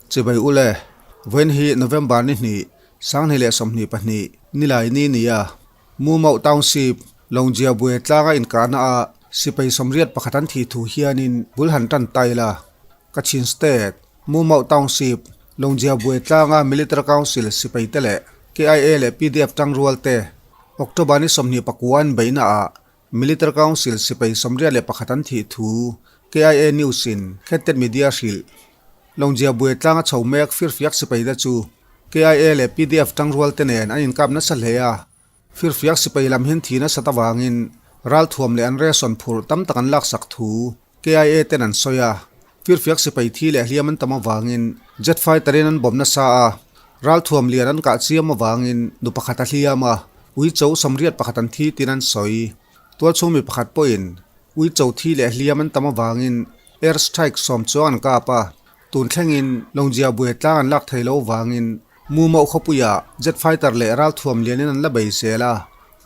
Chibai ule, vawiin hi November ni hnih, 2022, Nilai ni nia Mumauh Township, Longjiabue tlanga inkahna ah sipai 81 an thih thu hianin bul han tan ta ila. Kachin State, Mumauh Township, Longjiabue tlanga Military Council sipai te leh KIA leh pdf tangrual te October ni 29 an beihna ah Military Council sipai 81 an thih thu KIA News in Khettet Media hrilh. Longjiabue tlanga chho mek firfiak sipai te chu KIA leh pdf tangrual te nen an inkap nasa hle a. Firfiak sipai lam hin thi nasat avangin ralthuam leh an ration phurh tam tak an laksak thu KIA ten an sawi a. Firfiak sipai thi leh hliam an tam avangin jet fighter in an bawm nasa a, ralthuam lian an kah chiam avangin nu pakhat a hliam a, uicho 81 an thi tin an sawi. Tualchhung mi pakhat pawhin uicho thi leh hliam an tam avangin air strike 10 chuang an kap a, tun thlengin Longjiabue tlang an lak thei lo avangin Mumauh khawpuiah jet fighter leh ralthuam lianin an la bei zel a,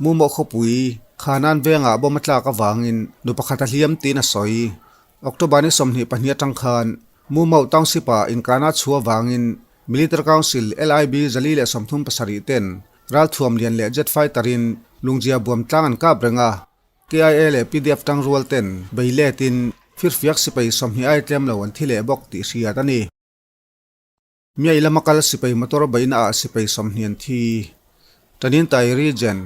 Mumauh khawpui Khanan vengah bomb a tlak avangin nu pakhat a hliam tiin a sawi. October ni 22 atang khan Mumauh Township ah inkahna a chhuah avangin Military Council LIB 437 ten ralthuam lian leh jet fighter in Lungjia buam tlang an kap reng a, KIA leh pdf tangrual ten bei letin firfiak sipai 20 ai tlem lo an thi leh bawk tih hriat a ni. Miai lama kal sipai motor beihna ah sipai 20 an thi. Tanintai Region,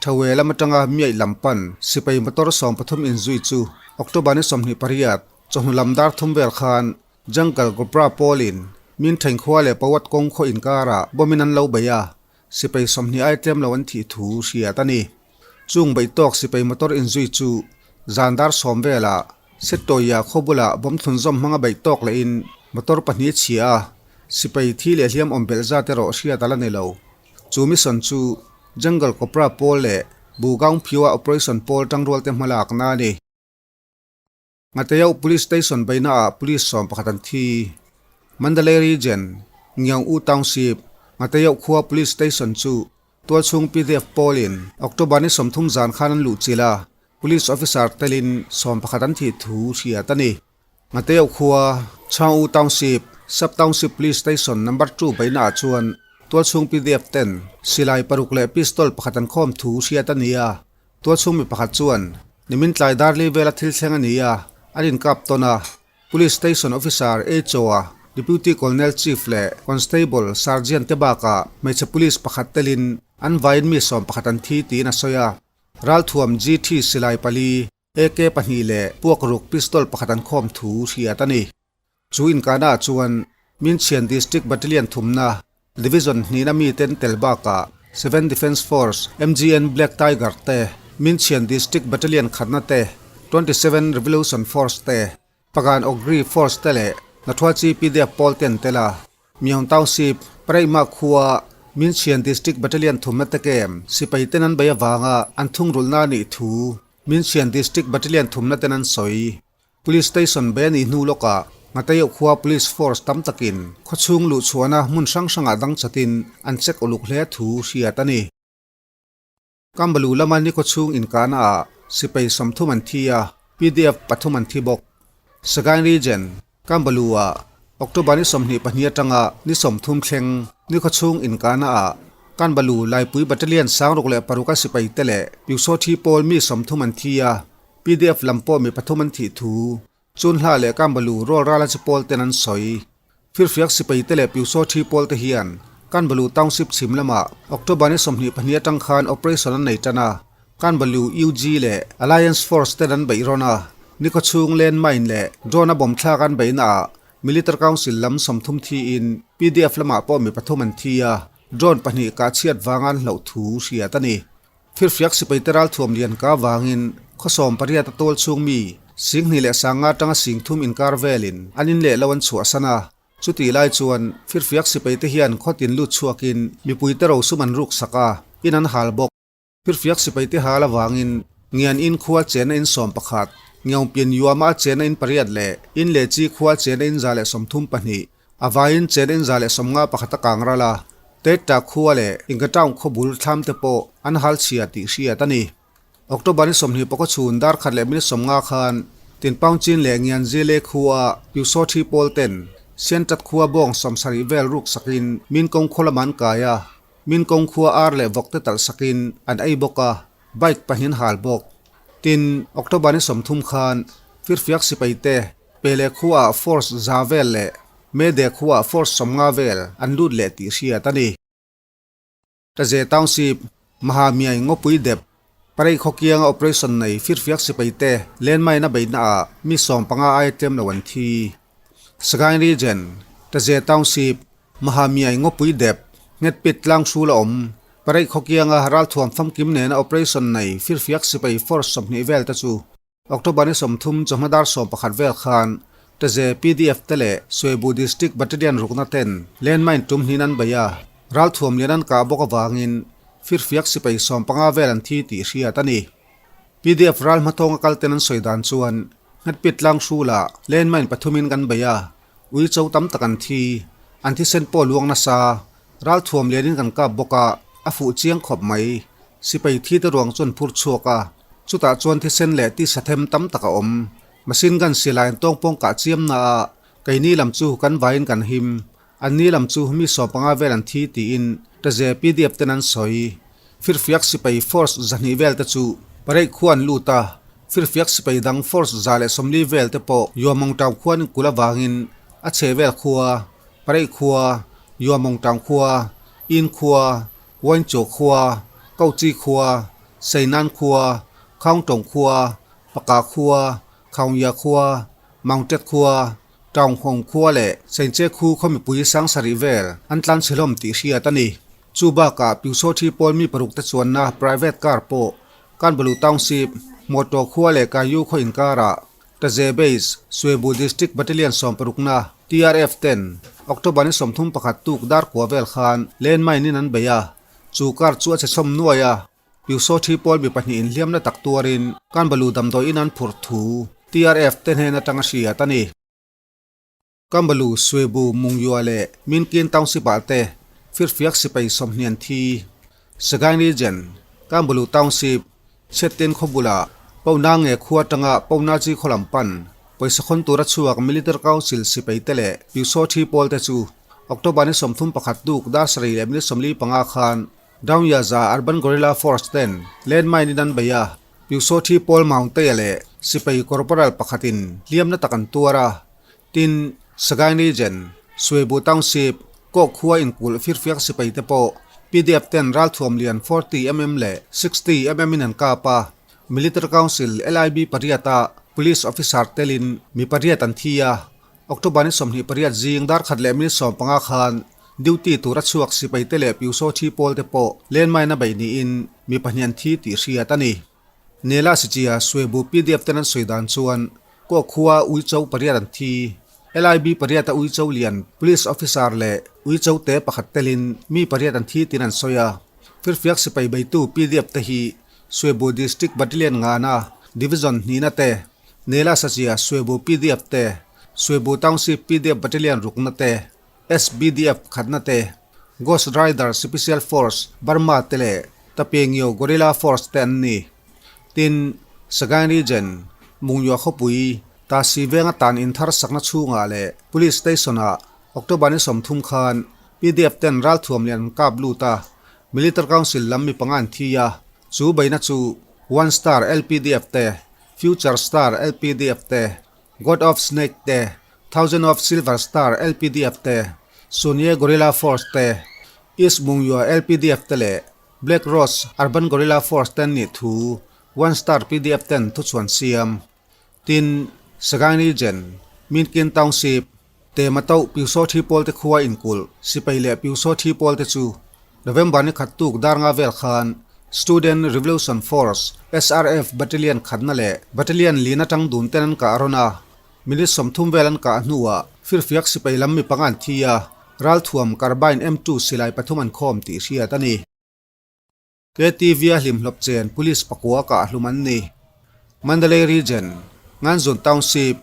Thawe lam atanga Miai lam pan sipai motor 13 inzui chu October ni 28 chawhnu lam dar thum vel khan Jungle Gopra Pawlin min thleng khua leh Pawat kawng khaw inkarah bomb in an lo bei a, sipai 20 ai tlem lo an thih thu hriat a ni. Chung beih tawk sipai motor inzui chu zan dar 10 velah Setawia khaw bulah bomb thlunzawm hmanga beih tawk lehin motor pahnih chhia a, sipai thi leh hliam awm belh zat erawh hriat a la ni lo. Chu mission chu Jungle Cobra pawl leh Bugaung Phiwa Operation pawl tangrual te hmalakna a ni. Ngateyauh Police Station beihna ah police 11 an thi. Mandalay Region, Ngiang U Township, Ngateyauh khua Police Station chu Tualchhung pdf pawlin October ni 30 zan khan an luh chilh a, police officer telin 11 an thih thu hriat a ni. Ngateyauh khua, Chhang U Township, Sub Township Police Station Number 2 beihna ah chuan tualchhung pdf ten silai paruk leh pistol pakhat an khawm thu hriat a ni a, tualchhung mi pakhat chuan nimin tlai darli vela thil thleng a ni a, an inkap tawn a. Police Station Officer HO-a Deputy Colonel Chief leh Constable Sergeant te bakah hmeichhe police pakhat telin an vaiin mi 11 an thi tiin a sawi a. Ralthuam GT silai pali, AK pahnih leh puakruk pistol pakhat an khawm thu hriat a ni. Chu inkahna ah chuan Minchhian District Battalion thumna Division hnihna miten tel bakah Seven Defence Force, MGN Black Tiger te, Minchhian District Battalion khatna te, 27 Revolution Force te, Pagan Ogri Force te leh Nathuachi pdf pawl te an tel a. Myaung Township, Pareihma khua, Minchhian District Battalion thumna te kem sipai ten an bei avanga an thungrulhna a nih thu Minchhian District Battalion thumna ten an sawi. Police Station bei a nih hnu lawkah Ngateyauh khua Police Force tam takin khawchhung luh chhuahna hmun hrang hrangah dang chatin an check uluk hle thu hriat a ni. Kambalu lama ni khawchhung inkahna ah sipai 30 an thi a, pdf pathum an thi bawk. Sagaing Region, Kambalu ah October ni 22 atanga ni 30 thleng ni khawchhung inkahna ah Kanbalu Laipui Battalion 66 a sipai te leh Pyusawthi pawl mi 30 an thi a, pdf lam pawh mi pathum an thih thu Chunhla leh Kambalu rual rala chi pawl ten an sawi. Firfiak sipai te leh Pyusawthi pawl te hian Kanbalu Township chhim lamah October ni 22 atang khan operation an nei tan a, Kanbalu UG leh Alliance Force ten an beih rawn a, ni khawchhung landmine leh drone a bomb thlak an beihna ah Military Council lam 30 thiin pdf lamah pawh mi pathum an thi a, drone pahnih kah chhiat vanga an hloh thu hriat a ni. Firfiak sipai te ralthuam lian ka avangin khawsawm pariat a tual chhung mi 2000 leh 500 atanga 3000 inkar velin an in leh lo an chhuahsan a. Chuti lai chuan firfiak sipai te hian khawtin lut chhuakin mipui te rosum an ruk sak a, in an hal bawk. Firfiak sipai te hal avangin Ngian in khua chena in 11, Ngiaungpian Yuama a chena in pariat leh in leh chi khua chena in 132, a vaiin chena in 151 a kang ral a, Tetta khua leh Inga town khaw bul thlam te pawh an hal chhia tih hriat a ni. October ni 20 pawh chhun dar khat leh minute 50 khan Tinpaung Chin leh Ngian Zile khua Pyusawthi pawl ten Siantat khua bawng 70 vel ruk sakin Minkawng khaw lamah an kai a, Minkawng khua ar leh vawk te talh sakin an ei bawk a, bike pahnih an hal bawk. Tin, October ni 30 khan Firfiak sipai te Pele khuaah force 100 vel leh Mede khuaah force 50 vel an lut leh tih hriat a ni. Taze Township, Mahamiai Ngawpui Dep, Parei khawkianga operation nei firfiak sipai te landmine a beihna ah mi 15 aia tlem lo an thi. Sagaing Region, Taze Township, Mahamiai Ngawpui Dep, Ngetpit tlang hrul a awm. Parei khawkianga ralthuam famkim nena operation nei firfiak sipai force 20 vel te chu October ni 30 chawhma dar 11 vel khan Taze PDF te leh Suebu District Battalion rukna ten landmine tum hnin an bei a, ralthuam lian an kah bawk avangin firfiak sipai 15 vel an thi tih hriat a ni. PDF ral hmathawnga kal ten an sawi dan chuan Nghetpit tlang hrulah landmine pathumin kan bei a, ui cho tam tak an thi, an thisen pawh luang nasa, ralthuam lianin kan kap bawk a, a fuh chiang khawp mai. Sipai thi te ruang chu an phur chhuak a, chutah chuan thisen leh tisa them tam tak a awm. Machine gun silai an tawng pawng kah chiam na a, keini lam chu kan vaiin kan him. Anni lam chu mi 15 vel an thi tiin Taze PDF ten an sawi. Firfiak sipai force 200 vel te chu Pareih khua an lut a, Firfiak sipai dang force 140 vel te pawh Yuamawng town khuan inkul avangin a chhehvel khua, Pareih khua, Yuamawng town khua, In khua, Wainchaw khua, Kochi khua, Seinan khua, Khaungtawng khua, Paka khua, Khaungya khua, Mangtet khua, Taunghawng khua leh Seinche khu khaw mipui 7000 vel an tlan chhe hlawm tih hriat a ni. Chu bakah Pyusawthi pawl mi paruk te chuanna private car pawh Kanbalu Township, Motor khua leh Kayu khaw inkarah Taze Base, Suebu District Battalion 60na TRF ten October ni 31 tuk dar kua vel khan landmine in an bei a, chu car chu a chhe chhawm nuai a. Pyusawthi pawl mi pahnih inhliamna tak tuarin Kanbalu damdawi in an phurh thu TRF te hnen atanga hriat a ni. Kambalu, Suebu, Mungyua leh Minkin Township ah te firfiak sipai 20 an thi. Sagaing Region, Kambalu Township, Chhiattin khaw bulah Pona nge khua atanga Pona chi khaw lam pan pawisa khawn tura chhuak Military Council sipai te leh Pyusawthi pawl te chu October ni 31 tuk dar 7 leh minute 45 khan Downyaza Urban Guerrilla Force ten landmine in an bei a, Pyusawthi Pawl Maungtea leh sipai corporal pakhatin hliamna tak an tuar a. Tin, Sagaing Region, Suebu Township, Kawk khua inkulh firfiak sipai te pawh PDF ten ralthuam lian 40 mm leh 60 mm in an kap a. Military Council LIB pariata Police Officer telin mi pariat an thi a. October ni 28 zing dar khat leh minute 15 khan duty tura chhuak sipai te leh Pyusawthi pawl te pawh landmine a beih niin mi pahnih an thi tih hriat a ni. Nela Sichia Suebu PDF ten an sawi dan chuan Kawk khua Uicho pariat an thi. LIB pariata Uicho lian police officer leh Uicho te pakhat telin mi pariat an thi tiin an sawi a. Firfiak sipai beitu PDF te hi Suebu District Battalion ngana Division hnihna te, Nela Sachia Suebu PDF te, Suebu Township PDF Battalion rukna te, SBDF khatna te, Ghost Rider Special Force Burma te leh Tapengyo Guerrilla Force te an ni. Tin, Sagaing Region, Mungyua khawpui, Tasi venga tan inthar sakna chhungah leh Police Station-ah October ni 30 khan PDF ten ralthuam lian an kap lut a, Military Council lam mi panga an thi a, chu beihna chu One Star LPDF te, Future Star LPDF te, God of Snake te, Thousand of Silver Star LPDF te, Sunye Guerrilla Force te, East Mungyua LPDF te leh Black Rose Urban Guerrilla Force te an nih thu One Star PDF ten thuchhuan siam. Tin, Sagaing Region, Minkin Township, Tema to Pyusawthi pawl te khua inkulh sipai leh Pyusawthi pawl te chu November ni khat tuk dar nga vel khan Student Revolution Force, SRF, Battalion khatna leh Battalion lin atang dun ten an kah rawn a, minute 30 vel an kah hnuah firfiak sipai lam mi panga an thi a, ralthuam carbine M2 silai pathum an khawm tih hriat a ni. KTV a hlimhlawp chen police pakua kah hlum an ni. Mandalay Region, Nganzun Township,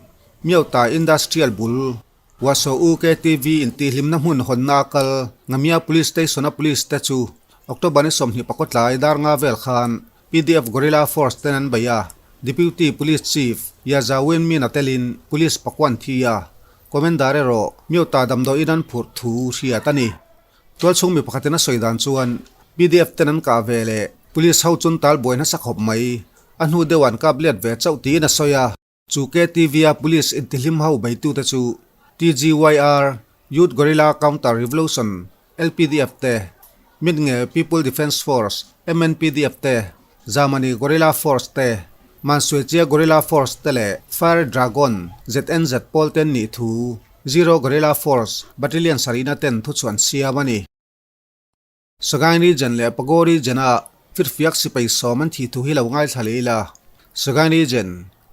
Myohta Industrial bul, Waso U KTV intihhlimna hmun hawnna a kal Ngamia Police Station a police te chu October ni 24 tlai dar nga vel khan PDF Guerrilla Force ten an bei a, Deputy Police Chief Yazawin Min a telin police pakuan thi a. Commander erawh Myota damdawiin an phurh thu hriat a ni. Tualchhung mi pakhatin a sawi dan chuan pdf ten an kah ve leh Police ho chun tal buai nasa khawp mai. A hnu deuh an kap let ve chauh tiin a sawi a. Chu KTV-a Police intihlim ho beitute chu TGYR, Youth Guerrilla Counter Revolution, LPDF te, Mitnge People Defence Force, MNPDF te, Zamani Guerrilla Force te, Mansuechia Guerrilla Force te leh Fire Dragon, ZNZ pawl te an nih thu Zero Guerrilla Force Battalion sarihna ten thuchhuan siam a ni. Sagaing Region leh Pago Region-a firfiak sipai sawm an thih thu hi lo ngaithla leh ila. Sagaing Region,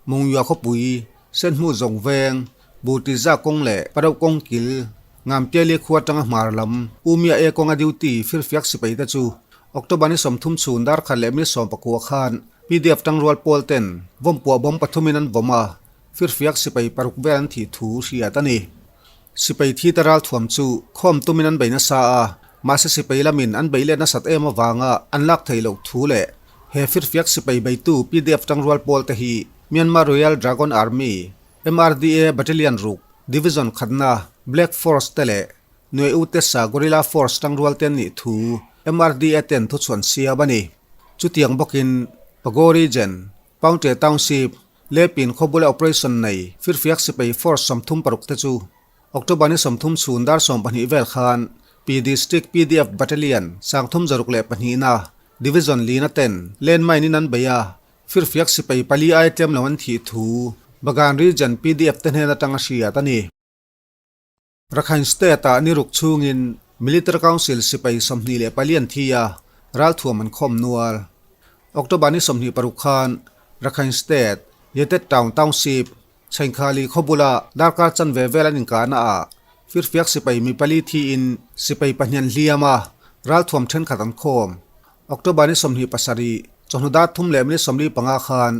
Mungyua khawpui, Senhmu zawng veng, Burtiza kawng leh Parauh kawng kil, Ngampiali khua atanga hmar lam, Umia e kawnga duty firfiak sipai te chu October ni 30 chhun dar khat leh mil 19 khan PDF tangrual pawl ten vawmpuah bawm pathumin an vawm a, firfiak sipai paruk vel an thih thu hriat a ni. Sipai thi te ralthuam chu khawm tumin an bei nasa a, mahse sipai lamin an bei let nasat em avanga an lak theih loh thu leh he firfiak sipai beitu pdf tangrual pawl te hi Myanmar Royal Dragon Army, MRDA, Battalion ruk, Division khatna, Black Force te leh Nuai U Tesa Guerrilla Force tangrual te an nih thu MRDA ten thuchhuan siam a ni. Chutiang bawkin Pago Region, Paungṭe Township, Lepin khawbula operation nei firfiak sipai force 36 te chu October ni 30 chhun dar 12 vel khan Pi District pdf Battalion 362 na Division lina ten landmine in an bei a, firfiak sipai pali ai tlem lo an thih thu Bagan Region pdf te hnen atanga hriat a ni. Rakhine State-ah ni ruk chhungin Military Council sipai 24 an thi a, ralthuam an khawm nual. October ni 26 khan Rakhine State, Yetet Town Township, Chhainkhali khawbula darkar chanve vel an inkahna ah firfiak sipai mi pali thiin sipai pahnih an hliam a, ralthuam thenkhat an khawm. October ni 27, chawhnu dar thum leh minute 45 khan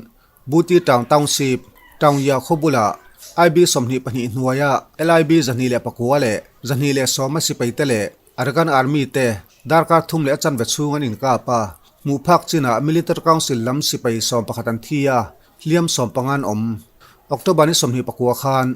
Buti Town Township, Taungya khaw bulah IB 22 hnuaia LIB 209 leh 210 a sipaite leh Arakan Army te darkar thum leh a chanve chhung an inkap a. Hmuh phak chinah Military Council lam sipai 11 an thi a, hliam 15 an awm. October ni 29 khan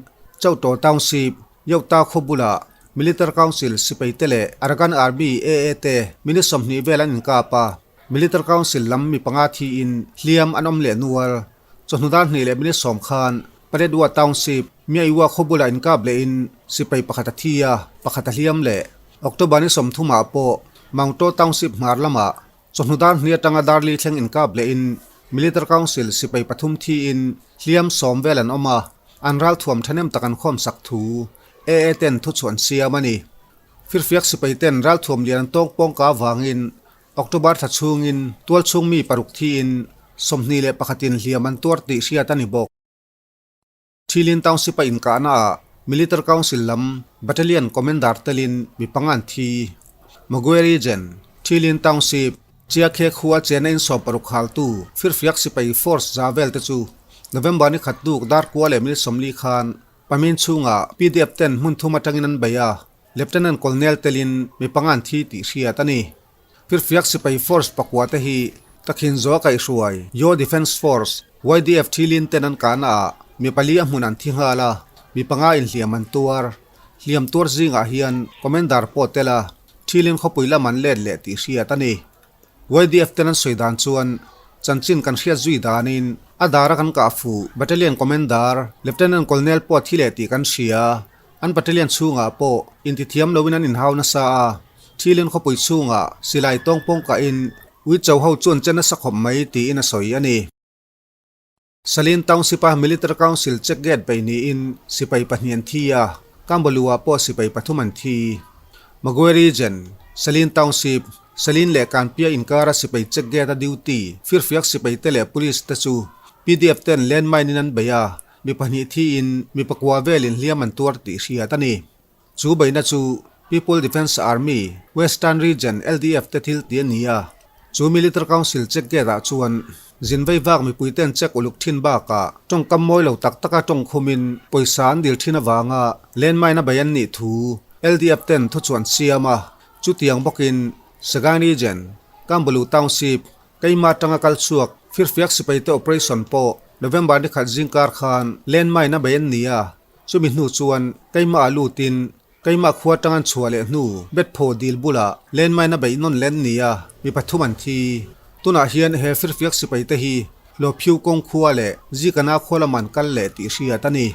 Chauhtaw Township, Yauta khaw bulah Military Council sipaite leh Arakan Army, AA, te minute 20 vel an inkap a. Military Council lam mi panga thiin hliam an awm leh nual. Chawhnu dar hnih leh minute sawm khan Paletwa Township, Miaiwa khaw bulah inkap lehin sipai pakhat a thi a, pakhat a hliam leh. October ni 30 ah pawh Mangtaw Township hmar lamah chawhnu dar hnih atanga dar li thleng inkap lehin Military Council sipai pathum thiin hliam 10 vel an awm a, an ralthuam thahnem tak an khawmsak thu AA ten thuchhuah an siam a ni. Firfiak sipai ten ralthuam lian an tawng pawngka avangin October thla chhungin tualchhung mi paruk thiin 21 in hliam an tuar tih hriat a ni bawk. Thilin Township a inkahna ah Military Council lam Battalion Commander telin mi panga an thi. Magwe Region, Thilin Township, Chiakhe khua chena in 60 khaltu firfiak sipai force za vel te chu November ni khat tuk dar kua leh minute 40 khan Pamin chhungah pdf ten hmun thum atangin an bei a. Lieutenant Colonel telin mi panga an thi tih hriat a ni. Firfiak sipai force pakua te hi Takhin Zaw kaihhruai Yaw Defence Force, YDF, thilin ten an kahna ah mi pali a hmun an thi nghal a, mi panga inhliam an tuar. Hliam tuar zingah hian Commander pawh tel a, thilin khawpui lam an let leh tih hriat a ni. YDF ten an sawi dan chuan chanchin kan hriat zui danin a dara kan kah fuh Battalion Commander Lieutenant Colonel pawh a thi leh tih kan hria. An battalion chhungah pawh intithiam loin an inhau nasa a, thilin khawpui chhungah silai tawng pawng kahin ui cho ho chuan che nasa khawp mai tiin a sawi a ni. Salin Township-a Military Council check gate bei niin sipai pahnih an thi a, Kambalu-ah pawh sipai pathum an thi. Magwe Region, Salin Township, Salin leh Kanpia inkara sipai check gate-a duty firfiak sipaite leh police te chu pdf ten landmine in an bei a, Mi pahnih thiin mi pakua velin hliam an tuar tih hriat a ni. Chu beihna chu People Defence Army, Western Region, LDF te thil ti a ni a. Chu Military Council check gate ah chuan zin vei vak mipui ten check uluk thin bakah tawngkam mawi lo tak taka tawng khumin pawisa an dil thin avanga landmine a bei an nih thu LDF ten thuchuan siam a. Chutiang bawkin Sagaing Region, Kambalu Township, Keimah atanga kal chhuak firfiak sipaite operation pawh November ni khat zingkar khan landmine a bei an ni a. Chumi hnu chuan keimah ah lutin keimah khua tang an chhuah leh hnu Betphaw dil bulah landmine a beih nawn len nia mi pathum an thi. Tunah hian he firfiak sipai te hi Lophiu kawng khua leh Zikana khua lamah an kal leh tih hriat a ni.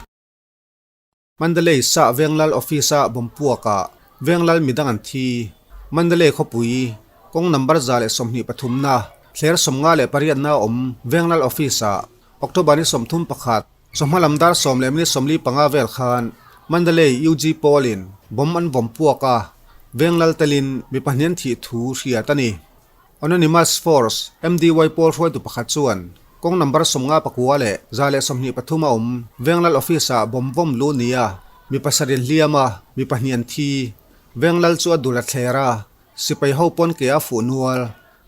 Mandalay sah Venglal office a bawmpuakah Venglal midang an thi. Mandalay khawpui kawng number 123 na thler 58 na awm Venglal office ah October ni 31 chawhma lam dar 10 leh minute 45 vel khan Mandalay UG pawlin bomb an vawm puak a, Venglal telin mi pahnih an thih thu hriat a ni. Anonymous Force, MDY pawl hruaitu pakhat chuan kawng number 59 leh 123 a awm Venglal office ah bomb vawm lu nia mi pasarih an hliam a, mi pahnih an thi. Venglal chu a dul a thler a, sipai ho pawn ke a fuh nual.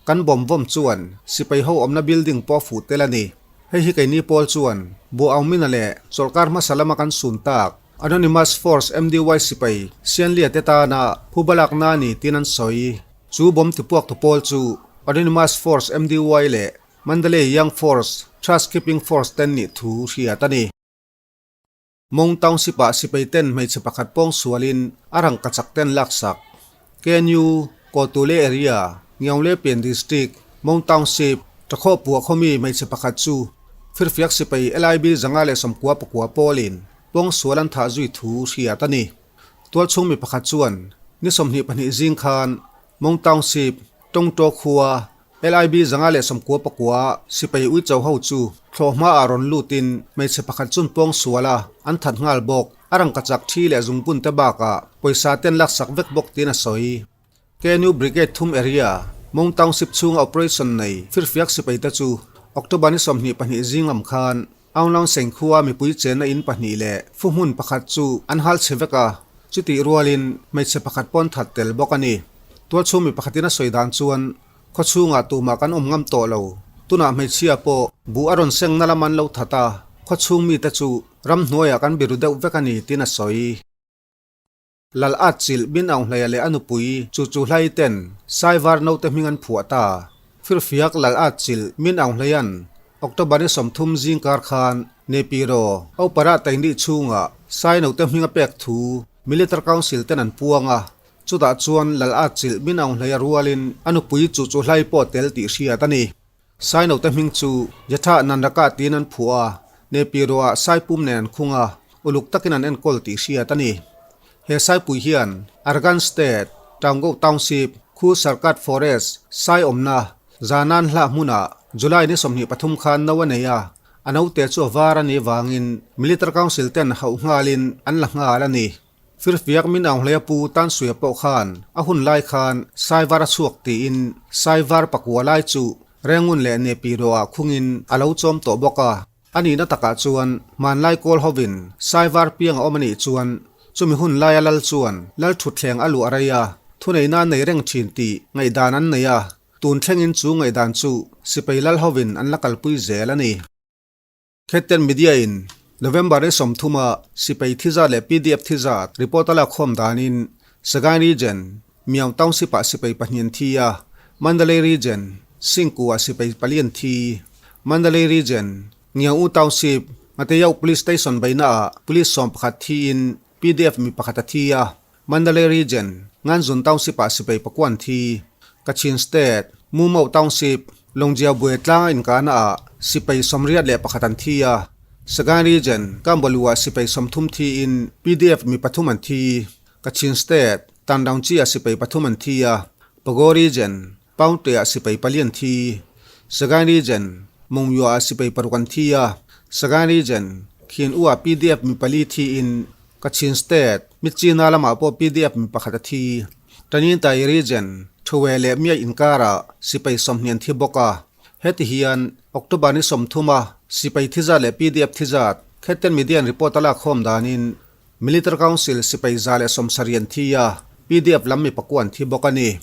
Kan bomb vawm chuan sipai ho awmna building pawh a fuh tel a ni. Hei hi keini pawl chuan buh aumina leh chawlhkar hmasa lama kan sun tak Anonymous Force MDY sipai Sianlia te tana phubalakna a ni tiin an sawi. Chu bomb tipuak tu pawl chu Anonymous Force MDY leh Mandalay Young Force Trust Keeping Force ten nih thu hriat a ni. Mong Township ah sipai ten hmeichhe pakhat pawng sualin a rangkachak ten laksak. KNU, Kawtule Area, Ngiaunglepian District, Mong Township, Ṭakhawhpuah khawmi hmeichhe pakhat chu firfiak sipai LIB 199 pawlin pawng sual an thah zui thu hriat a ni. Tualchhung mi pakhat chuan ni 22 zing khan Mong Township, Tawngtaw khua, LIB 199 sipai uicho ho chu thlawhhma ah rawn lutin hmeichhe pakhat chun pawng sual a, an that nghal bawk. A rangkachak thi leh zungbun te bakah pawisa ten laksak vek bawk tiin a sawi. KNU Brigade thum area, Mong Township chhunga operation nei firfiak sipai te chu October ni 22 zing lam khan Aunglaung Seng khua mipui chenna in pahnih leh fu hmun pakhat chu an hal chhe vek a, chutih rualin hmeichhe pakhat pawn that tel bawk a ni. Tualchhung mi pakhatin a sawi dan chuan khaw chhungah tumah kan awm ngam tawh lo. Tunah hmeichhia pawh buh a rawn sengna lam an lo that a, khaw chhung mite chu ramhnuaiah kan biru deuh vek a ni tiin a sawi. Lal at chilh Min Aung Hlaia leh a nupui Chu Chu Hlai ten Saivar naute hming an phuah ta. Firfiak Lal at chilh Min Aung Hlaia'n October ni 30 zing kar khan Nepiro Opara Taingli chhungah Sai naute hming a pek thu Military Council ten an puang a, chutah chuan Lal at chilh Min Aung Hlaia rualin a nupui Chu Chu Hlai pawh tel tih hriat a ni. Sai naute hming chu Jatha Nanraka tiin an phuah a, Nepiro-ah Saipum nen an khung a, uluk takin an enkawl tih hriat a ni. He Saipui hian Arakan State, Taungo Township, Khu Sarkat Forest, Sai awmna, Zanan hlah hmunah July ni 23 khan no a nei a, a naute chu a var a nih vangin Military Council ten hauh nghalin an la nghal a ni. Firfiak min Aung Hlei a pu Tan Suia pawh khan a hun lai khan Saivar a chhuak tiin Saivar pakua lai chu Rengun leh Nepi ruahah khungin a lo chawm tawh bawk a. A nihna takah chuan hmanlai kawl hovin Saivar piang a awm a nih chuan chumi hun laia lal chuan lal thutthleng a luah rei a, thuneihna a nei reng thin tih ngaihdan an nei a, tun thlengin chu ngaihdan chu sipai lal hovin an la kalpui zel a ni. Khetten Media in November ni 30 a sipai thi zat leh PDF thi zat report a lak khawm danin Sagaing Region, Myaung Township ah sipai pahnih an thi a, Mandalay Region, Singku ah sipai pali an thi. Mandalay Region, Ngiang U Township, Ngateyauh Police Station beihna ah police 11 thi in PDF mi pakhat a thi a, Mandalay Region, Nganzun Township ah sipai pakua an thi. Kachin State, Mumau Township, Longjiao Bue tlanga inkahna ah sipai 81 an thi a, Sagaing Region, Kambalu ah sipai 30 thi in PDF mi pathum an thi. Kachin State, Tandaungchi ah sipai pathum an thi a, Pago Region, Paungte ah sipai pali an thi. Sagaing Region, Mungyo ah sipai paruk an thi a, Sagaing Region, Khin U ah PDF mi pali thi in Kachin State, Myitkyina lamah pawh PDF mi pakhat a thi. Tanintay Region, Thuwe leh Miai inkarah sipai 20 an thi bawk a. Heti hian October ni 30 a sipai thi zat leh PDF thi zat Khetten Media in report a lak khawm danin Military Council sipai 170 an thi a, PDF lam mi pakua an thi bawk a ni.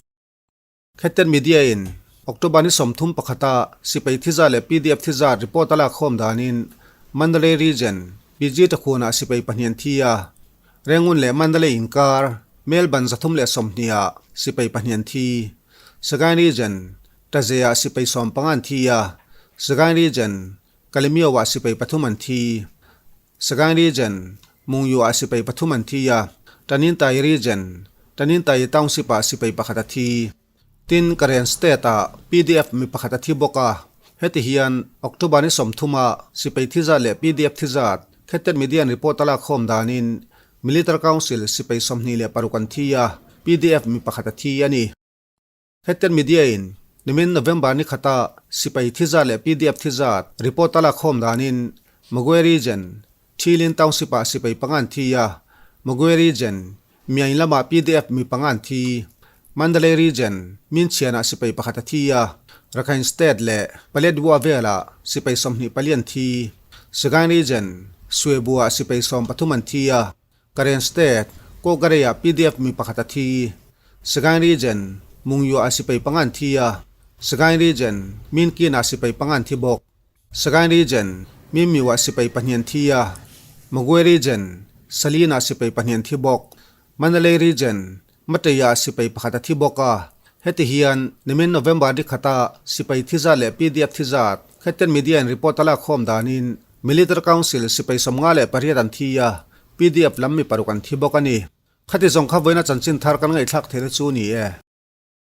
Khetten Media in October ni 31 a sipai thi zat leh PDF thi zat report a lak khawm danin Mandalay Region, PG Takhunah sipai pahnih an thi a, Rengun leh Mandalay inkar Melban 320 ah sipai pahnih an thi. Sagaing Region, Taze ah sipai 15 an thi a, Sagaing Region, Kalemyo ah sipai pathum an thi. Sagaing Region, Mungyu ah sipai pathum an thi a, Tanintai Region, Tanintai Township ah sipai pakhat a thi. Tin, Karen State ah pdf mi pakhat a thi bawk a, heti hian October ni 30 ah sipai thi zat leh pdf thi zat Khettet Media in report a lak khawm danin Military Council sipai 26 an thi a, pdf mi pakhat a thi a ni. Khettet Media in nimin November ni khata sipai thi zat leh pdf thi zat report a lak khawm danin Magwe Region, Thilin Township ah sipai panga an thi a, Magwe Region, Myaing lamah pdf mi panga an thi. Mandalay Region, Minchhianah sipai pakhat a thi a, Rakhine State leh Paletwa velah sipai 24 an thi. Sagaing Region, Suebuah sipai 13 an thi a, Karen State, Kawkareiah pdf mi pakhat a thi. Sagaing Region, Mungyuah sipai panga an thi a, Sagaing Region, Minkinah sipai panga an thi bawk. Sagaing Region, Mimmiuah sipai pahnih an thi a, Magwe Region, Salinah sipai pahnih an thi bawk. Mandalay Region, Mateiah sipai pakhat a thi bawk a. Heti hian nimin November ni khata sipai thi zat leh pdf thi zat Khettian Media in report a lak khawm danin Military Council sipai 58 an thi a, pdf lam mi paruk an thi bawk a ni. Khati zawng kha vawiina chanchin thar kan ngaihthlak theihna chu ni e.